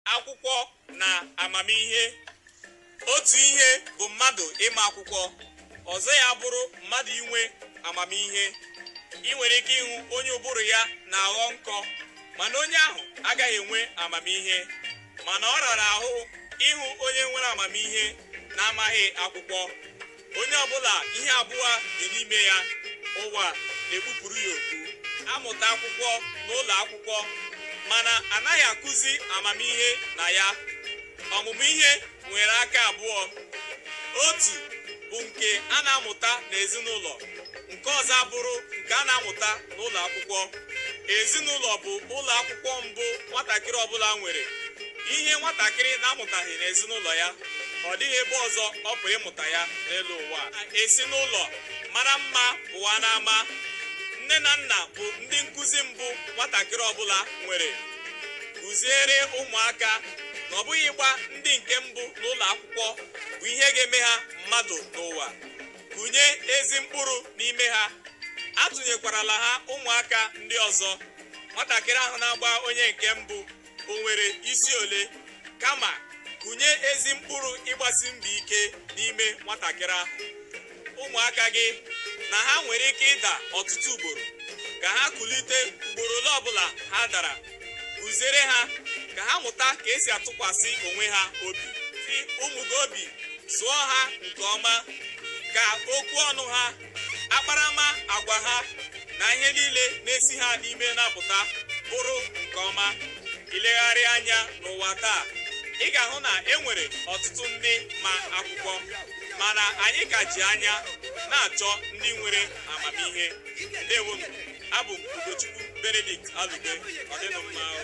Akwụkwọ na amamihe. Otu ihe bụ mmadụ ịma akwụkwọ, ọzọ ya bụrụ mmadụ inwe amamihe. Ị nwere ike ịhụ onye ụbụrụ ya na-aghọ nkọ, mana onye ahụ agaghị enwe amamihe. Mana ọ rara ahụ ịhụ onye nwere amamihe na-amaghị akwụkwọ. Onye ọbụla ihe abụọ dị n'ime ya, ụwa na-ekpupụrụ ya okpu. Amụta akwụkwọ n'ụlọ akwụkwọ, mana anaghị akụzi amamihe na ya. Ọmụmụ ihe nwere aka abụọ. Otu bụ nke a na-amụta n'ezinụlọ, nke ọzọ abụrụ nke a na-amụta n'ụlọ akwụkwọ. Ezinụlọ bụ ụlọ akwụkwọ mbụ nwatakịrị ọbụla nwere. Ihe nwatakịrị na-amụtaghị n'ezinụlọ ya, ọ dịghị ebe ọzọ ọ pụrụ ịmụta ya n'elu ụwa. Esi n'ụlọ mara mma pụwa n'ama. Nne na nna bụ ndị nkụzi mbụ nwatakịrị ọbụla nwere. Kụziere ụmụaka na ọ bụghị ịgba ndị nke mbụ n'ụlọ akwụkwọ bụ ihe ga-eme ha mmadụ n'ụwa. Kụnye ezi mkpụrụ n'ime ha. Atụnyekwarala ha ụmụaka ndị ọzọ. Nwatakịrị ahụ na-agba onye nke mbụ o nwere isi ole? Kama kụnye ezi mkpụrụ ịgbasi mbọ ike n'ime nwatakịrị ahụ. Ụmụaka gị na ha nwere ike ịda ọtụtụ ugboro, ka ha kulite ugboro ole ọbụla ha dara. Kụziere ha ka ha mụta ka esi atụkwasị onwe ha obi. Ti ụmụ gị obi, zụọ ha nke ọma, ka okwu ọnụ ha, akparama agwa ha na ihe niile na-esi ha n'ime na-apụta bụrụ nke ọma. Ilegharị anya n'ụwa taa, ị ga-ahụ na e nwere ọtụtụ ndị ma akwụkwọ, mana anyị ka ji anya na-achọ ndị nwere amamihe. Ndewonu, abụ m Ugochukwu Benedict Alugbe. Ọ dịnụ mma o.